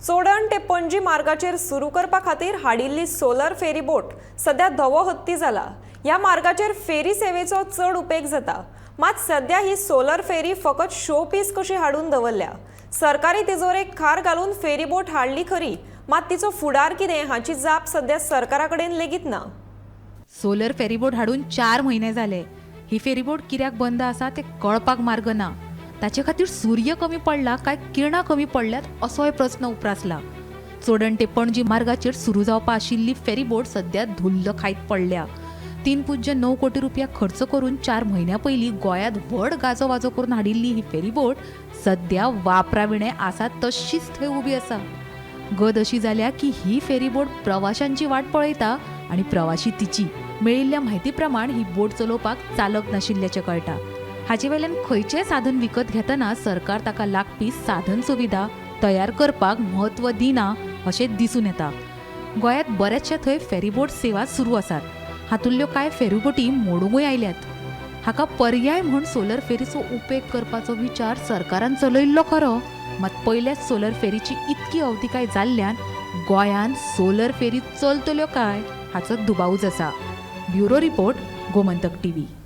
चोडण ते पणजी मार्गाचेर सुरू करपा खातीर हाडिल्ली सोलर फेरी बोट सध्या धवो हत्ती जाला. ह्या मार्गाचेर फेरी सेवेचो चड उपेग जाता. मात सध्या ही सोलर फेरी फकत शो पीस कशी हाडून दवरल्या. सरकारी तिजोरेक खार घालून फेरी बोट हाडली खरी, मात तिचो फुडार कितें हाची जाप सध्या सरकारा कडेन लेगीत ना. सोलर फेरीबोट हाडून 4 म्हयने जाले. ही फेरीबोट कित्याक बंद आसा तें कळपाक मार्ग ना. ताचे खातीर सूर्य कमी पडला काय किरणां कमी पडल्यात असोय प्रस्न उप्रासला. चोडण ते पणजी मार्गाचेर सुरू जावपा आशिल्ली फेरीबोट सध्या धुल्ल खायत पडल्या. 3.9 कोटी रुपया खर्च करून 4 म्हयन्या पयलीं गोंयांत व्हड गाजो वाजो करून हाडिल्ली ही फेरीबोट सध्या वापराविणें आसा तशीच थंय उबी आसा. गत अशी जाल्या की ही फेरीबोट प्रवाशांची वाट पळयता आनी प्रवाशी तिची. मेळिल्ल्या म्हायती प्रमाण ही बोट चलोवपाक चालक नाशिल्ल्याचें कळटा. हाचे वयल्यान खंयचेंय साधन विकत घेतना सरकार ताका लागपी साधन सुविधा तयार करपाक म्हत्व दिना अशें दिसून येता. गोंयांत बऱ्याचशा थंय फेरीबोट सेवा सुरू आसात. हातूंतल्यो कांय फेरीबोटी मोडुंकूय आयल्यात. हाका पर्याय म्हूण सोलर फेरीचो उपेग करपाचो विचार सरकारान चलयिल्लो खरो, मात पयल्याच सोलर फेरीची इतकी अवतिकाय जाल्ल्यान गोंयांत सोलर फेरी चलतल्यो काय हाचो दुबावूच आसा. Bureau report, Gomantak TV.